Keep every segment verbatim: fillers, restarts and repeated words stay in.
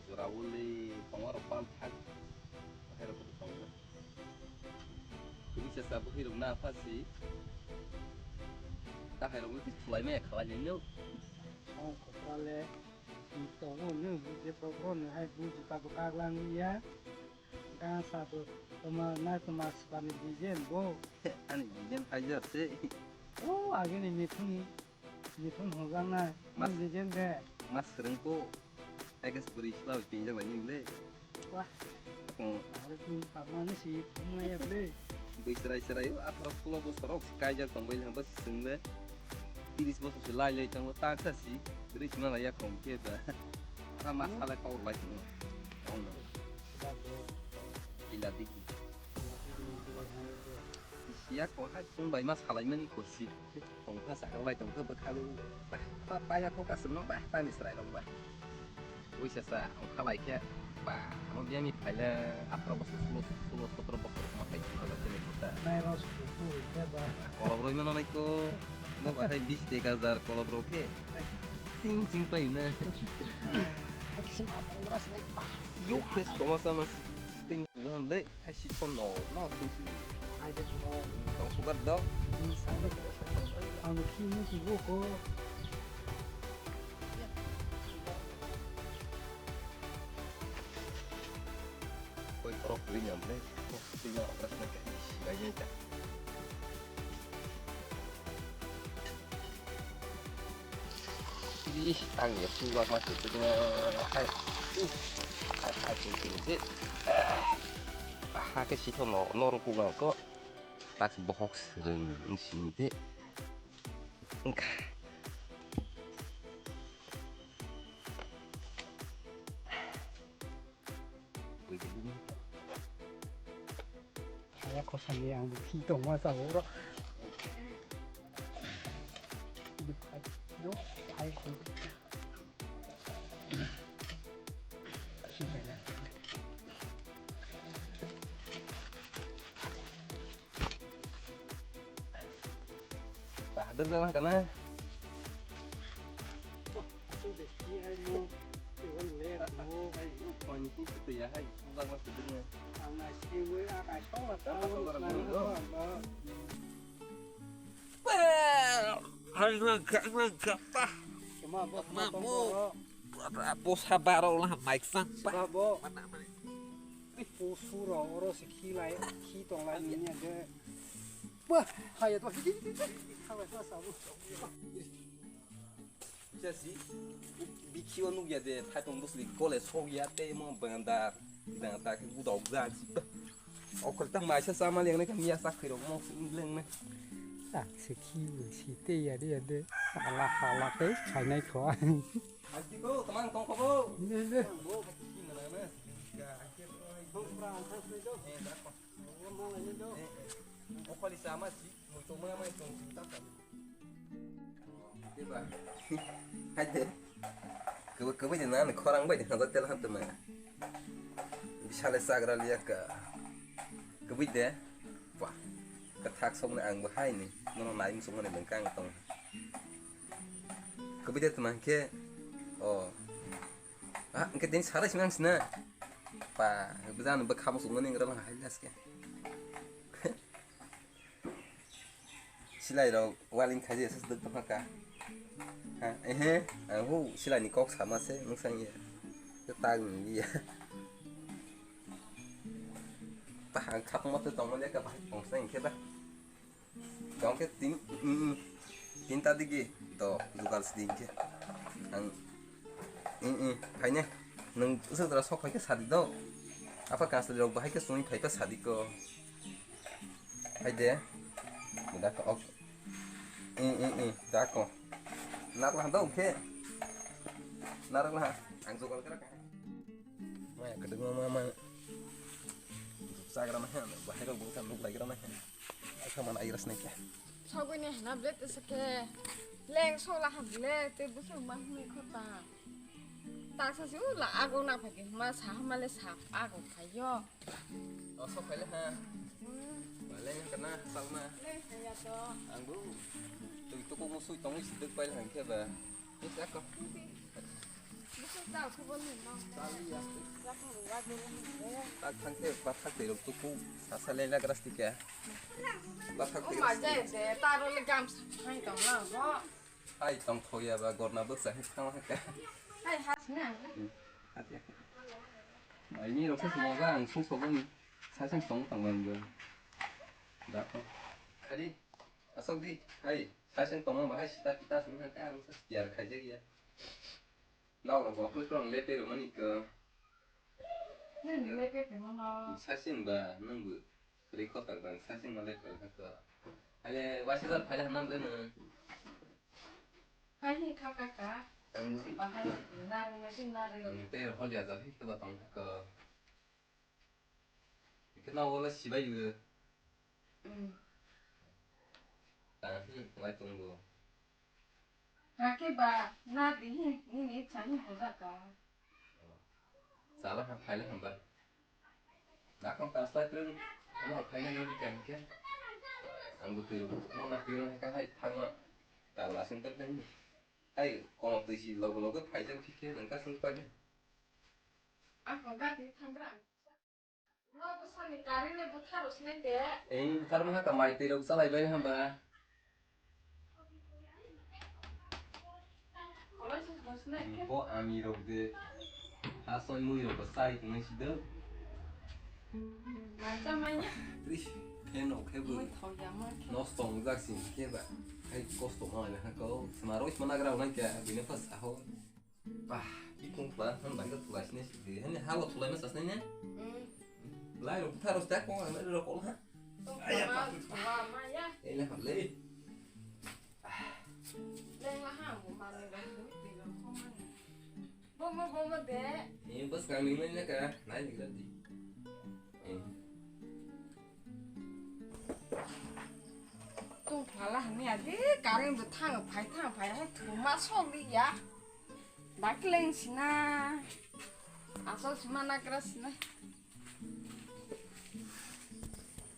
Jora wngwi tongo rok bam thak. Bahai rok tongo. Kisa sa bwkhwi rok na pha si. Tahai rok wngwi thulai maya khalai nini. Ang kosale tongo nung je program hai buji pa bwkak lang ya. Gan sa bo toma na toma sibani design bo. Ani design phaijak se. O agini mithung. Ni phone hojak nai. Mas- Ni legend de. Mas swrwng ko. Ekes bwrwi sla bai pinjak bai ni le. Wah. Hmm. Aro tu pama ni si phone nai ya le. Bwswrai swrai o atharo solo bosor rok kaijak tong bai hamba swrwng le. Tiris bosor se lai lai tongo ta sa si. Bwrwi sima lai ya khom ke ba. Ha mas halai power bai tongo. Tongo. Ila digi. Siya ko hai sung bai ma salai mani ko si. Tongkha sakha bai tongkha bwkha lu. Bah, bah, paya ko kasum no bah, tani srai rok bah. Ui sa sa, ongkha lai khe. Bah, amo biya mi phaile atharo bosor, sulo, sulo, sotro bosor ma khai sung ala tene kota. Nai ro su su ke ba. Kolok roi mano nai ko. No bah hai bis dek hajar kolok rok khe. Sing sing pai na. Kisim apa ras nai bah. Yo, khes koma sama sing. Ngon le, hai si ton no, no, si si. Hai de no. Tong sugar dog. Ang khi ni si go ko. Koi torok ri nyam le. Torok ri nyam le, si gai gai ta. Ih, ang ya suwak ma tu tu hai. Hai hai tu tu je. Ha ke si to no no ro ku ga ko. Tak bohok sering sini te. Engka. Kaya kosa ni ang khi tong ma sa ro. Hai ko. Bahadur jalan kana? Hai, hai, hai, hai, hai. Cuma bos ma tong boro. Bosa baro lah, mic sang pa. Ba bo. Mana, mana? Ih, pusu ro, oro si khi lai, khi tong lai ni ya de. Bah, hai ya to, hi, hi, hi, hi. Hai ya to, sabu. Jasi, bikhi o nuk ya de, thai tong bus li kole sok ya te mo bandar. Dang ta ki udok jak. Okol ta maisa sama leng ne kan ya sak khiro mo leng ne. Sak se khi si te ya de ya de. Hala hala te khai nai kho. Haki ko tamang tong ko bo. Ne ne. Bo haki mana na. Ya haki. Bo pra ang khas le do. Eh, da ko. Bo ma lai ne do. Eh, eh. Okol i sama si, mo to ma ma tong si ta ta. Diba? Hai de. Kebo kebo de nan khorang bai de hajak tel han tuma. Bisale sagra liya ka. Kebo de. Wah. Ka thak song ne ang bo hai ni. Nono nai musung ne lengkang tong. Kebo de tuma ke. Oh. Ah, ke tin sara sinang sina. Pa, bujang ba khamu sung ne ngra hai las ke. Silai rok waling khaji asa sdok tongkha ka. Ha, ehe, ang hu silai ni kok sama se, nung sang ye. Te tag ni ya. Tah, ang khapma te tongma le ka bahai tong sang khe ba. Tong khe tin, mm, mm. Tin ta digi, to, jugal sdi khe. Ang, mm, mm, phaine. Nung sudra sok phai khe sadi do. Apa kansli rok bahai khe sung phai khe sadi ko. Hai de. Dak ok. I, i, i, dak ko. Nar lah dong ke. Nar lah. Ang jugal kara ka. Maya kedeng mama mama. Sagra mah, bahai rok bungsa nuk lagi mah. Asa mana airas nih ke. Sogwi ni hna ble te sake. Leng sola ha ble te busuk ma hwnwi khota. Taksa si ula ago na phai ke ma sa ha male sa ago phaio. O sok phaile ha. Hmm. Ba leng kana salma. Leng haya to. Ang bu. Tui to ko musui tong si dek pail hang ke ba. Ni sa ko. Busuk Tak thangte bathak twi rok tuku sasa le lagras tika. Bathak twi. Majai de taro le gam sai tong na bo. Hai tong thoya ba gorna bwsa hai thang ha ka. Hai has na. Atia. Mai ni rok sa mo ga ang sung sobo ni. Sa sang tong tong ba. Da ko. Kali. Asok di. Hai. Sa sang tong ba hai sita kita sung ha ka ang sa tiar khai ja ya. Nokno bo kwrwng lepe rwmani kw. Nini lepe tongmano. Sasing ba nwng bo kwrwi kotor bang sasing ma lepe rwkha kw. Ale waisa jat phaile hamnam de nwng. Hai hi kha kha kha. Ang si. Bahai narwng na sing narwng. Ang te hol ya jat hi kw ba tong kw. Khe no wala sibai yo. Hmm. Ah, hmm, wai tongo. Hakhe ba na di hin, nini ichha hin buja ka. Sala ha phaile hamba. Nakam ta slai tung, ano phaile no di kan ke. Ang bu tu, no na tu no ka hai thangma. Ta la sing ter den. Hai, kono tu si logo logo phai jang phike, nang ka sing pa de. Ako gati thangra. Eng, buthar ma ka mai twi rok chalai bai hamba. Bo ami rok de. Ha soi mui rok sai tong si do. Tris, hen ok he bu. Nosto jak sin ke ba. Hai kosto ma na ko. Sma roi sma nagra nang kya, bine pas aho. Bah, bikung pla, han bai ka tulai sini sih. Hani halo tulai masa sini ne? Hmm. Lai ro tharo sta ko, lai ro ko ha. Ayah, ma, pa, pa. Wa ma ya. Eh, lah, le. Leng la ha, mo ma le ga, mo ti lo ko ma. Bo mo, bo mo de. Eh, bas kang ni ne ka, nai ni ka di. Eh. Tung phala hanya di, karing bo thang phai, thang phai, hai thuma soli ya. Bakleng sina. Asal sima nagra sina.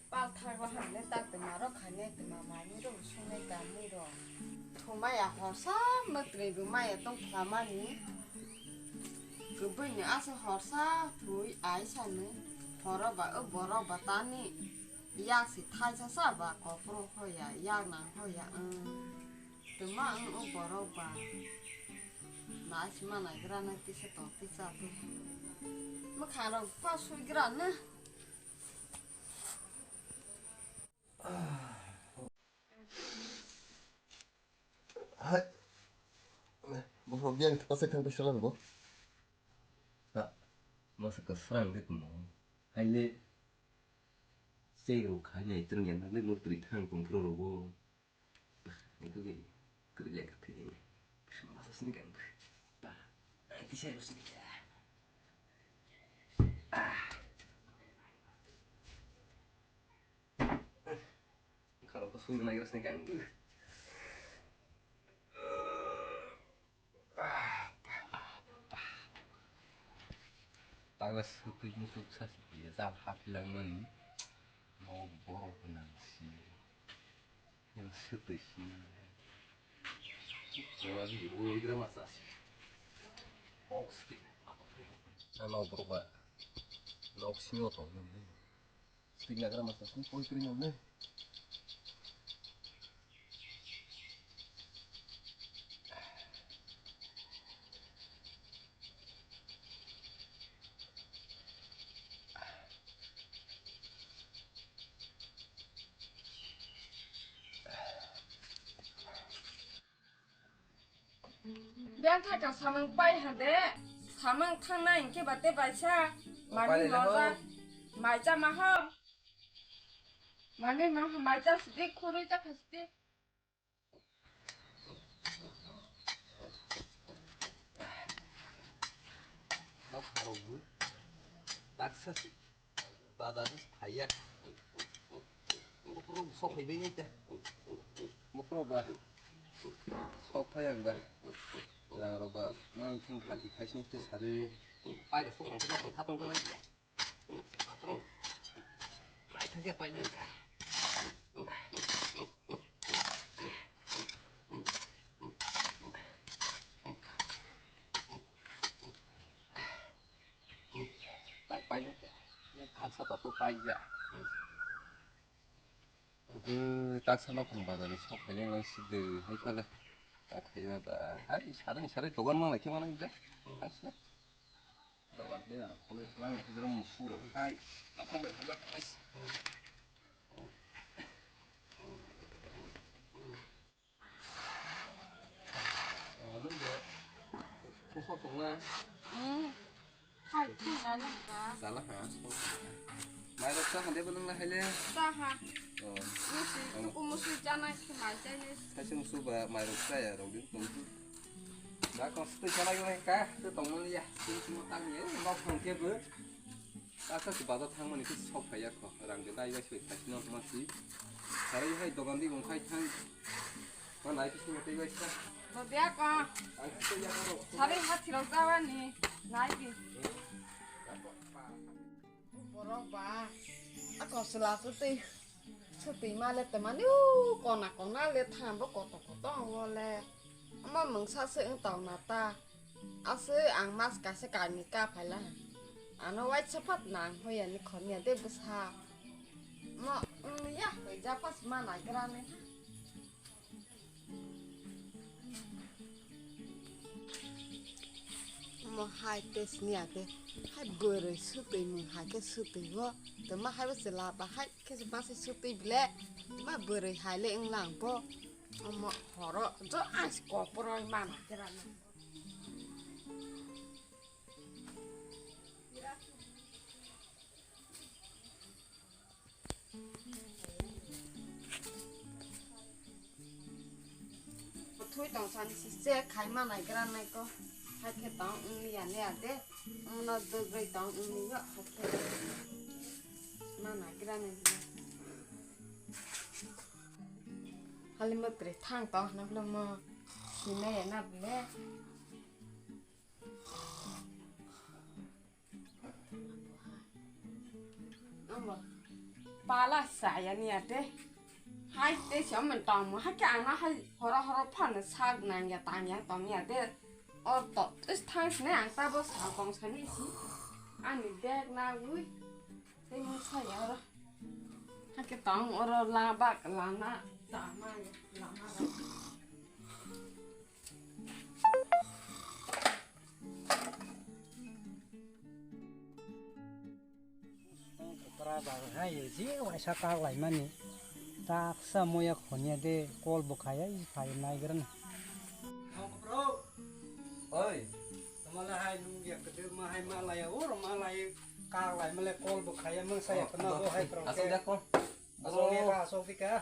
Pal thagla hamle tak te maro khane te ma mani ro sune kani ro. Thumaya horsa matri rumaya tong phlamani. Kubui ni asa horsa thui ai sani. Horo ba o boro ba tani. Yak si thaisa sa ba kopro hoya, yak nang hoya, ang. Tuma ang o borok ba. Nai si ma nai gra na kisa tong kisa tu. Ma kha rok pa sui gra na. Hai. Bo biang ta sa thang pisa lang bo. Ta. Masa ka srang de mo. Hai le. Sei ro khai nai trung yang nai mo tri thang kong pro ro bo. Itu ki, itu dia kata ini. Masa sini kan. Bah, nanti saya harus nikah. Ah. Kalau ke sini lagi harus nikah. Taga sutui mutuk sasi ya jal hapilangmani. No borok nang si. Yang sutui si. Jawa di oi gra masa si. Ox ki. Ano borok ba. Nok singo tong. Sting nagra masa sini poetry nang ne. Biyang thaka samung pai hade, samung thangnai hinkhe bate baisa, mami moja, mai chama ho. Mami moja, mai cha sidi, khurui cha khasidi. Baksa si. Bazar phaiya. Bokro sok phaibai nai ta. Bokro ba. Sok phaiya ba. Rang rok ba. Mang thang phati phaisni te sari. Pai sok ang sok khatong koi. Pai thang ke pai nai ta. Sa tapu pai ya. Taksa no khum bazar ni sok phai nang si de hai pale. Tak hai ba da. Hai sarang sarai togan ma lai khe ma nang da. Taksa. Togan de na khole lang si de mu su. Hai. Khum ba. Kusok tongna. Hmm. Hai, thwina nangkha. Chala ha. Mairok cha hande bo nangla haile. Cha ha. Oh. Musi, tuku musi chana khi mai chai ni. Kaisa musu ba mairok cha ya rok din tong. Da kong sutwi chana yo ka, se tong mani ya. Sing sing tang ye, nok tong ke bo. Asa si bazar thangmani khe sok phaiya kho, rang de dai bai soi khaisino hwnma si. Sarai hai dogan di wngkhai thang. Ma nai bising tei bai sa. Bo bia ko. Ang khe ya ko. Sarai ha thirok jabani. Nai bi. Borok ba. A kosla su tei. Sutwi ma le twmani u kona kona le thambo koto koto ong le. Omo mungsa se wng tong na ta. Aswk ang mas kaisa kainwi ka phaila. Ano waisa phat nang hoya ni khorniya de bwsa. Mo wng ya hoi ja pas ma nai gra ne. Mo hai te sini ate. Hai bwrwi sutwi mung hai khe sutwi bo. Twma hai bo chwla ba hai khe se masa sutwi bile. Ma bwrwi hai le wng lang bo. Omo horo jo ang si kok poroi mana kera na. Thui tong sani si se khai ma nai gra nai ko. Hai khe tong wng li ya ne ya de. Wng no dwgwi tong wng li yo hai khe. Ma nai gra nai. Hali mo tre thang tong hna blo mo. Sinai ya na bile. Pala saya ni ate. Hai te siya men tong mo hai ke ana hai horo horo phan sak nang ya tang ya tong ya te. Or to is thang sne ang ta bo sa kong sani si. Ani bag na ui. Te mo saya ro. Hai ke tong oro la bak la na ta ma ya la ma ro. Kwpra ba hai je waisa tak laimani. Taksa moya khonya de kol bo khaya i phai nai gran. Oi. Tamala hai nung ya kede ma hai ma laya oro ma laya kak lai male kol bo khaya mang saya kena bo hai pro. Asal dak kol. Asok ni ka, asok di ka.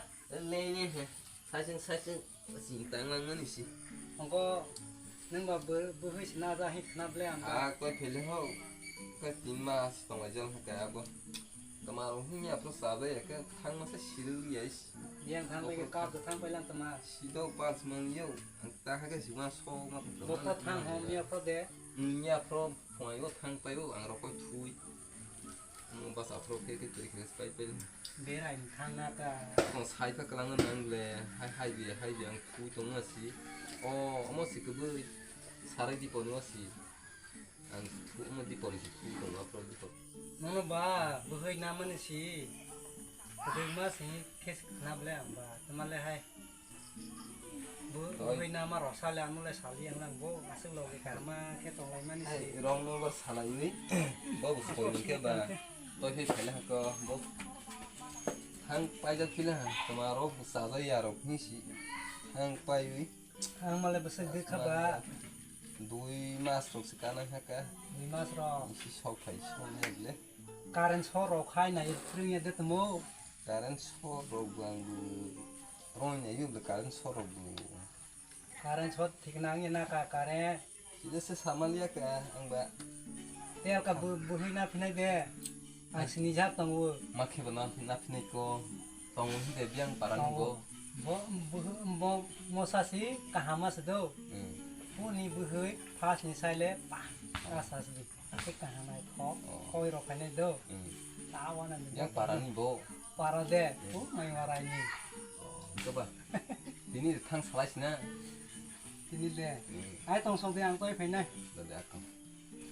Leni he. Saising, saising. Sing tang lang mani si. Angko nang ba bwhwi sina ja hi khna ble ang. Ah, koi phele ho. Koi tin mas tong lai jal ka abo. Kamaro hung ya pro sa ba ya ka thang masa siril ya is. Yang thang bai ka ka thang bai lang tama. Sido pas mang yo. Ang ta ha ka si ma so ma. Bo ta thang ho mi ya pro de. Mi ya pro phoi yo thang pai yo ang ro koi thui. Mo bus aphro khe khe twi khe pai pai. Berai thang na ta. Mo sai pha klang nang le hai hai bi hai bi ang thui tong asi. O omo si khe bui sarai di pon asi. Ang thu mo di pon si thui tong aphro di pon. Nono ba bwhwi na mani si. Bwhwi ma si khe si khna ble ang ba. Tamale hai. Bo, oi. Bwrwi nama rok sale, ano le sali yang lang bo, aswk logi karma khe tong lai mani se. Ai, rong no bo salai wi, bo bo soi khe ba, toi phai phaila ko, bo thang paijak phila, toma rok bo sajak ya rok ni si, thang pai wi. Ang male bwswk dikha ba. Dui mas rok se kanai ha ka. Dui mas rok. Si sok phai sok ya le. Current sor rok khai nai, pring ya de tamo. Current sor rok bo ang bo roi nai yo, current sor rok bo. Current sor thik nang ya na ka current. Sida se samal ya ka ang ba. Tel ka bu, buhi na phinai de. Ang sini jak tong wo. Ma khe ba na phi-, na phinai ko. Tong wo hi de biang parang bo. Bo, bo, bo, mo sa si kahama se do. Hmm. Bo ni buhi pas ni sai le pa. Ka sa si. Ake kaham ai kho, oh, khoi rok khainai do. Hmm. Ta wana ni yang bo parani bo. Para de, hmm, o mai warai ni. Oh, coba. Tini thang salai sina. Tini de. Hmm. Ai tong sok de ang toi phainai. Da de akam.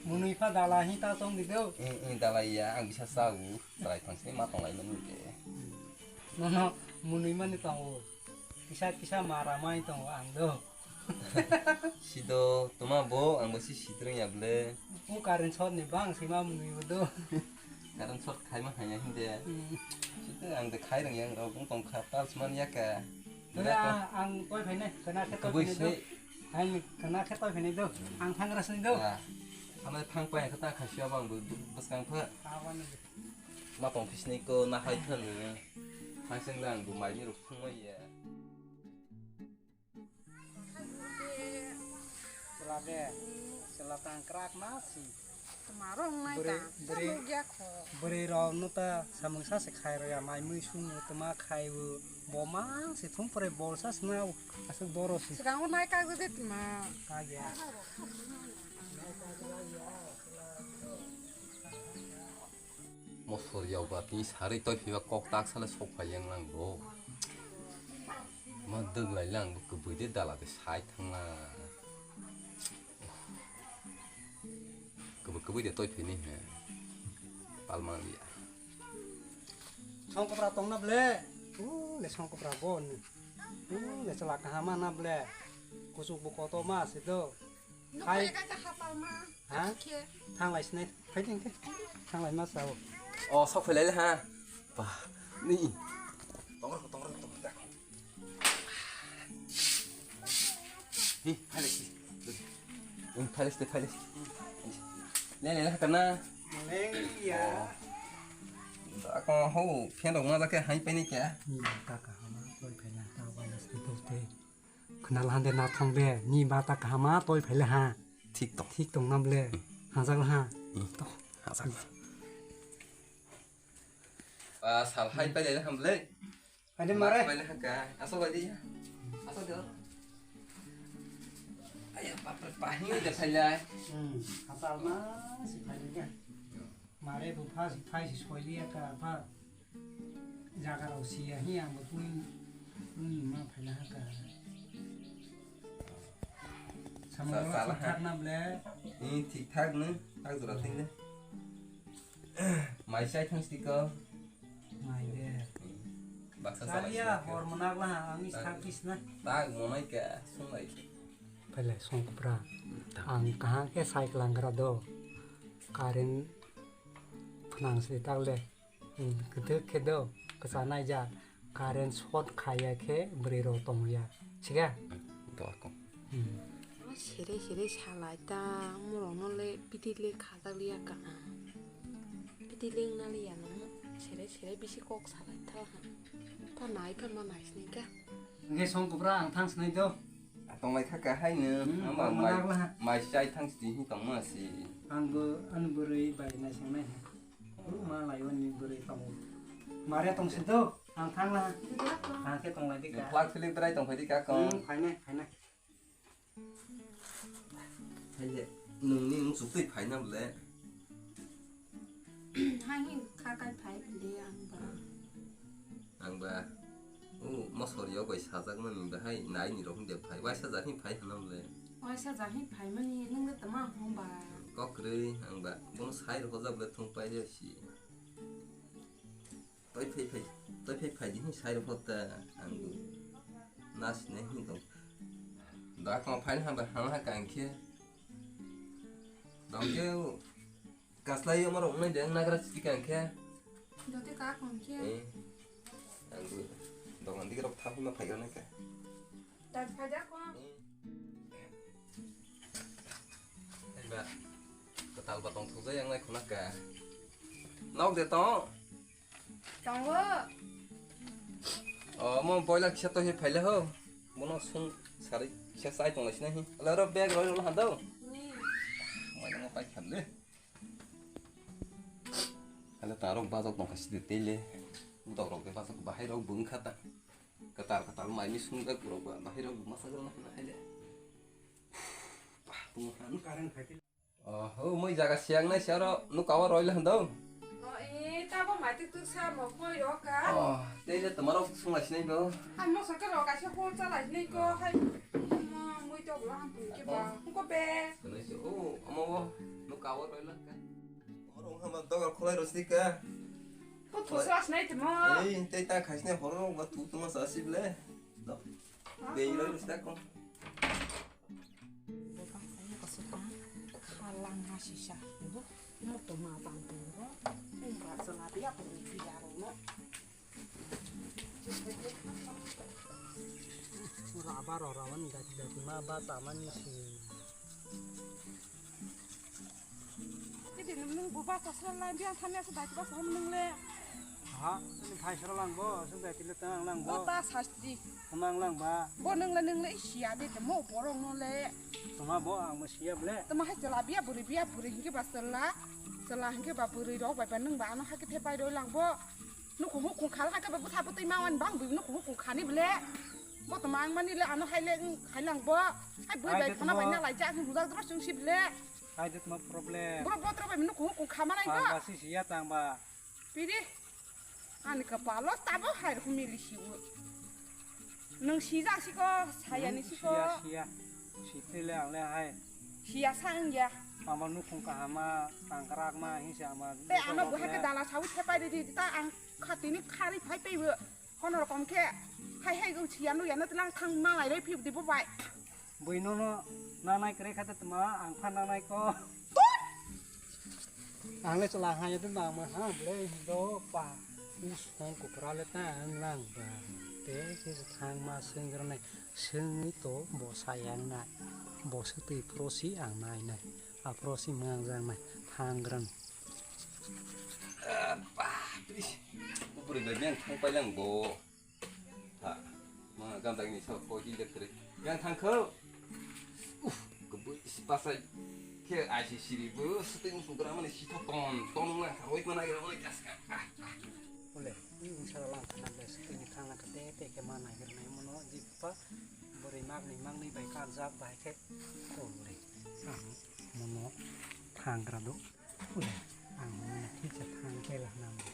Munui pha dala hi ta tong di do. Ing, ing, dala ya, ang bisa sa u. Chwrai thang se ma tong lai mani de. Nono munui mani tongo. Kisa kisa mara mai tongo ang do. Sido, toma bo, ang bo si sitreng ya ble. O current shot ni bang sima munui bo do. Current shot khai ma hanya hinde. Hmm. Sido ang de khai reng yang rok, bung tong kha, tal sman ya ka. Dole ang, ang koi phainai, kana khe koi Kabui phainai do. Se. Ang kana khe koi phainai do. Ang thangra sini do. Ah. Ano phang pai kha ta kha siya bang bo, bo, bwskang pha. Awan ni. Ma tong phisni ko na hai pha ni. Phang seng lang bo mai ni rok phung mai ya. Chwla de, chwla tang kwrak ma si. Tma rok nai Bwrwi, ta, bwrwi, nukya kho. Bwrwi rok no ta samung sa se khai rw ya, mai mui sung o tma khai o, bo mang se thung pore bol sa sna o, aswk doro si. Swkang o nai kagwi de tma. Kagya. Mosor yokba tini sarwi toi phiba kok tak sale sok phai yang lang bo. Ma dwg lai lang bo kwbui de dala de sai thang la. Kwbui kwbui de toi phini he. Palmang ya. Songkopra tong na ble. U le songkopra bo ni. U le chwla kaham na ble. Kuchuk bo koto ma se do. Hai. Nukre kaisa hapal ma. Ha? Khe. Thanglai sinai. Phai ding khe. Thanglai ma sao. O, sok phai lai le ha. Ba. Ni. Tongro, tongro, tongro. Ni, phai lai si. Ni, phai lai si, phai lai si. Le, le, le, kana. Leng ya. Ako ho, phen rok ma jake hai pai ni kya? Ni, kaka hama, koi phai na, ta wa na, si, to, te. Khwnal hande nathong de, ni ba ta kahama toi phaile ha. Thik tong. Thik tong nam le. Hmm. Hajak ha. Hmm. To. Hajak. Ba sal hai pai le ham le. Ade mare. Pai le ha ka. Aso bai di. Aso de. Aya bap re pa hi de phaile. Hmm. Asal ma si phaile ka. Mare bu pha si phai si soi li ka pha. Jaga rok siya hi ang bo twi twi ma phaina ha ka. Samung Sa-, rok sala thik thak ha. Na ble. Ni thik thak no, tak jora thik le. Mai sai thang sti ko. Mai de. Baksa Chaliya salai hor monak la ang is thak is na. Tak monai ka sungai. Pele song kupra. Ang kahang ke sai kelang kara do. Karen phnang se tak le. Hmm, kwthwk khe do, kwchanai ja, current short khaiya khe bwrwi rok tongya, siga? Hmm, do ako. Hmm. Sere sere salai ta, morok no le piti le khajak liya ka. Piti le wngna liya no, sere sere bisi kok salai ta ha. Ta nai pha ma nai sini ka. Hingke song kupra ang thang sinai do. Tonglai kha kahai no, Hmm, ama ang mai, manakla ha. Mai chai thang sini tongma si. Ang bo, ang bwrwi bai nai sangnai ha. Ru ma laiwani bwrwi tongo. Mare tong si do, ang thang la. Ang khe tonglai di ka. Plak philip brai tong phai di ka kong. Hmm, phainai, phainai. Phaile, nungni wng chuktwi phaina bole. Hai hin kha kai phai phile ang ba. Ang ba, o mosori o bai sajak mani bahai nai ni rok hwn de phai, waisa jak hin phai hwnna bole. Waisa jak hin phai mani nung de tama hwn ba. Kok kwrwi ang ba, bono sai rok hojak bole thung pai ya si. Toi phai phai, toi phai phai di hin sai rok ta ang bo. Na sinai hin tong. Da kong phai ha ba hang ha kang khe. Dong khe kaslai yo marok nai deng nagra chiki kang khe. Jote ka kong khe. Eh. Ang bo. Dong andi rok tha hima phai rok nai khe. Dad phaida ko. Ba, kwtal ba tong thujai ang nai khuna ka. Nok de tong. Tongo. O, mo boiler kisa to he phaile ho. Bono sung sari kisa sai tong lai sina hi. Ala ro bag roi roi hando. Ni. Mai no pai khan le. Ala tarok bajok tong kasi de tele. Utok rok de bajok bahai rok bung khata. Katar katar mai ni sung de kurok ba bahai rok masa gana hai le. Bah, bung khan. Current khai. Oh, oh, moi jaga siang nai siaro nuk awa roile hando. No, e, tabo mai tuk tuk sa mo koi ro ka. Oh, tei je tomaro sung lai sinai bo. Hai mo sa ka ro ka se hol cha lai sinai ko, hai mo moi to Ko be. Kwnai se, o, omo bo, no kawa roi lang ka. Oro hama dogar khulai rosika. Ko thosla snai timo. Ei, tei ta khaisne horo ba tu tuma sa sible. Do. Dei roi rosika ko. Bopang saya kasih tang. Kalang nasi sah. Mo to ma tang tu ro. Mo ba sala dia ko dia ro no. Ora aba ro rawan dati dati ma ba taman si. Jadi nung nung buba kasar lain dia tanya sudah kita sama nung le. Ha, ini phai sara lang bo, sudah kita tang lang bo. Bo ta sasti. Tamang lang ba. Bo nung le nung le sia de temo borong no le. Tama bo ang mo sia ble. Tama hai chala bia buri bia buri hingke ba sala. Chala hingke ba buri rok bai ba nung ba ano hake the pai roi lang bo. Nukhung hukhung khala khe bo bwtha bwtwi mawan bang bui nukhung hukhung khani ble. Bo to mang mani le ano hai le, hai lang bo. Hai bui bai khana bai na lai jak rujak dro sung si ble. Hai de tma problem. Bro botro bai nukhung hukhung kha manai bo. Tang ba si siya tang ba. Pidi. Ani kapalo tabo hai rok mili si u. Nung sijak siko, sayani siko. Siya, siya. Sitwi le ang le hai. Siya sa wngya. Mama nukhung kahama, tangkrak ma, hinse ama. Te ano bo hai ke dala sawi thepai ridi, ta ang khatini khari phai teibo. Hono rokom khe, hai hai go siya nuyano tlang thang malai roi phibdi bo bai. Bui nono nanai kre khate tma, ang pha nanai ko. Ang le chwla haya de nang ma ha ble do pa. Us hong kupra le ta ang nang ba. Te ke thang ma senggra nai sengni to bo sayang nai. Bo se twi prosi ang nai nai. A prosi mang jang nai thang gran. Apa, please. Upuri bai beng thang pai lang bo. Ha, ma gam dagni sa ko jin dek tre. Yang thang kho. Uf, kebui si pasai. Khe ai si siri bu, seting sugra mani si thok ton, ton nang roi mana ya, oi kas ka. Ole, ini unsara lang kana bes, ini thang na kete te ke mana ya nai mono, di pa, bori mag ni mag ni bai kar jak bai khe. Ole, ang mono thang gra do. Ang hwnwi thiksa thang khe rwkhnani.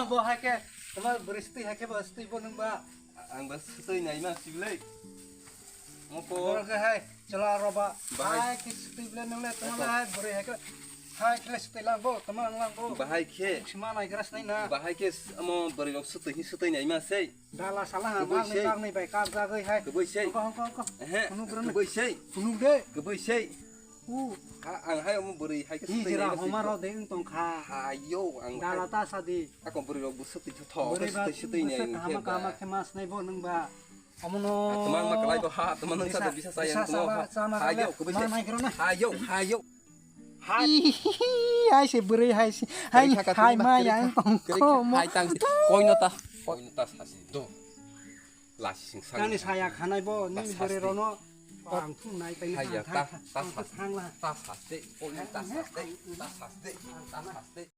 Bo hai khe, tama bwrwi stwi hai khe bo stwi bo nung ba. Ang ba swtwi naima sibilai. Moko. Borok le hai, chwla roba. Bahai. Hai khe swtwi bile nung le tama le hai bwrwi hai khe. Hai khe le swtwi lang bo, tama ang lang bo. Bahai khe. Sima nai gra sinai na. Bahai khe s-, amo bwrwi rok swtwi hi swtwi naima sei. Dala sala ha, kwbwi mang ni sei. Mang ni bai kar jagwi hai. Kwbwi sei. Hongko, hongko, hongko. Ehe. Phunuk rwno. Kwbwi sei. Phunuk de. Kwbwi sei. U. Ha, ang hai omo bwrwi hai khe swtwi naima sei. Hijra homa rok de wng tong kha. Hayo, ang hai. Dala ta sadi. Ako bwrwi rok bwswk twi thotho, bwrwi ba swtwi swtwi bwswk ni kahama kahama khe mas nai bo nwng ba. Omono. Atwma ma kwlai bo ha, atwma nwng sa da bisa sa yang bisa tmo sa ha. Sa ma ha kale yo, kubui ma se. Nai kro na. Ha yo, ha yo. Ha. Hai se bwrwi hai se. Hai hai ma yang tong ko mo. Hai tang se. Koi no ta. Koi no ta sa se. Do. La si sing sang. Kani saya khanai bo ni bwrwi rono. Ang thung nai pai. Ha ya ta, ta sa se. Ta sa se. Koi no ta sa se. Ta sa se. Ta sa se.